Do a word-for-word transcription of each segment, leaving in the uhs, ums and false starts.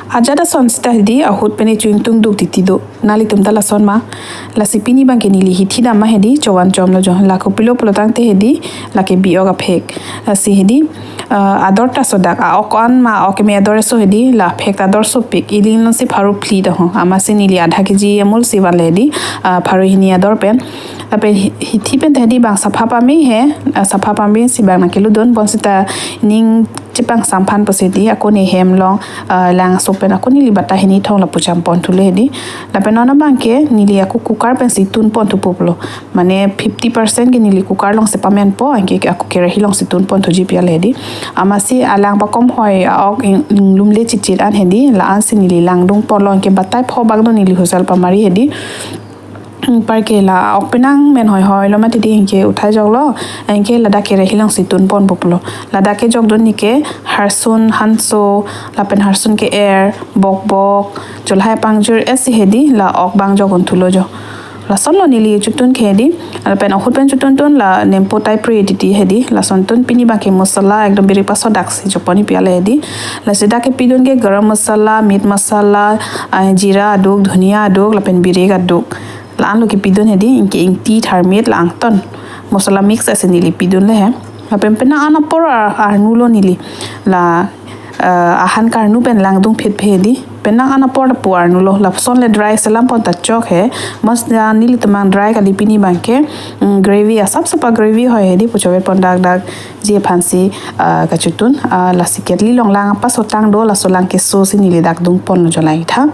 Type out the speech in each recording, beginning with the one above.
Ajat ason seta hedi ahut pen chingtung duk titi do. Nanglitum ta lason ma. Lasi pini abangke neli hithi dam ma hedi chovan chomlo jo. La kopilo pulo tangte hedi lake bi-ok aphek. Lasi hedi, ah, ador ta sodak. A-ok an ma, ok me ador so hedi la aphek ta ador sopik. Ili non si pharo phli ta ho. Amatsi neli adha K G amul si vanle hedi, ah, pharo hini ador pen. Lapen hi-, hithi pen ta hedi bang sapha pame he, ah, sapha pame si bang nangkeludun bonseta ning chepangsamphan pusi hedi ako ne hem along, ah, lang so pen ako neli bata hini thong lapu champon thulo hedi. Lapen non abangke neli ako cooker pensi tunpon thupo pulo. Mane fifty percent ke neli cooker alongsi pamenpo, anke ako kerahi alongsi tunpon thuji pi ale hedi. Amatsi alang pakom hoi a-ok ing-, inglumle chichit an hedi, la-ansi neli langdungponlo, anke batai pho bak do neli husal pamari hedi. Anparke la ok penang men hoi hoi lo mati hedi, anke uthai joklo, anke ladak kerahi alongsi tunponpo pulo. Ladak kejokdun neke harsun hanso, lapen harsun ke-er, bokbok, cholhai pangjur esi hedi, la ok bang jokdun thulo jo. Lasonlo neli chotun ke hedi, lapen ahut pen chotuntun la nempo tai pre titi hedi, lason tun pini abangke masala ekdom birik pasodak si jokpon pi ale hedi. Lasi dak kepidun ke garam masala, meat masala, ah, jeera aduk, dhania aduk, lapen birik aduk. La-anlo kepidun hedi, anke ingti tharmit la angton. Masala mix asi neli pidunle he. Lapen penang an apor ar-, arnulo neli. La, eh, ahan karnu pen langdung phit phe hedi. Penang an apor ta pu arnulo. Lason le dry selam pon ta chok he. Mas na nelitum abang dry kali pini abangke. Mm, gravy asap sapa gravy hoi hedi pu chovet pon dak dak ji aphansi, ah, kachotun. Ah, lasi ketli along lang apa sotang do, laso lang keso si neli dak dungponlo jo lai tha.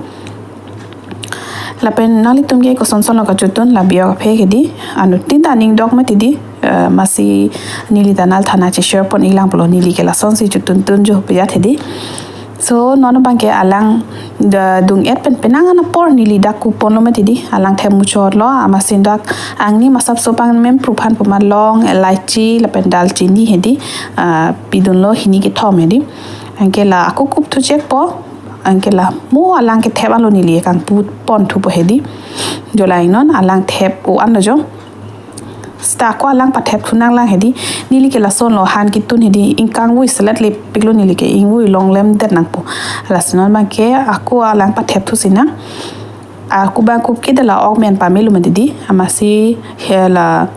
Lapen nanglitum ke kosonson lo kachotun la bi-ok aphek hedi. Anuttin ta aning dok mati hedi, eh, amatsi neli ta nangli aphan cheshare pon-iklang pulo, neli ke lasonsi chotuntun jo pejat hedi. So non abangke alang da dung-et pen penang an apor neli dak kuponlo mati hedi. Alang thep muchotlo, amatsi dak angni masap so pang mem pruphan puma long, elaichi, lapen dalchini hedi, ah, pidunlo hini kethom hedi. Anke la ako kup thuchekpo. Anke la mo alang kethep anlo neli kangpupon thupo hedi. Jo la-inon alang thep o-anlo jo. Seta ako alang pathep thu nanglang hedi. Neli ke lasonlo han kitun hedi. Ingkangvui selet lepiklo neli ke ingvui longlem det nangpo. Lasi non abangke ako alang pathep thusi nang. Ako bang kup ke de la ok men pamelo mati hedi. Amatsi he la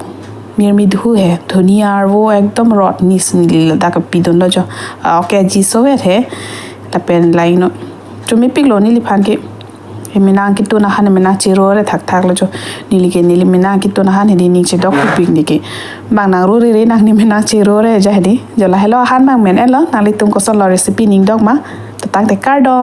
mirmi dhu he. Dhania arvo ekdom rot ni si neli ladak pidunlo jo. Ah, ok ji sovet he. Lapen la-inon. Chomepiklo neliphan ke. Emenang kitun ahan emenang chirore thakthaklo jo. Neli ke neli menang kitun ahan hedi ning chedok kupik neke. Bang nangrorere nang ne menang chirore ja hedi. Jo lahelo ahan bang men-etlo, nanglitum kosonlo recipe ning dok ma. Tatang te kardom.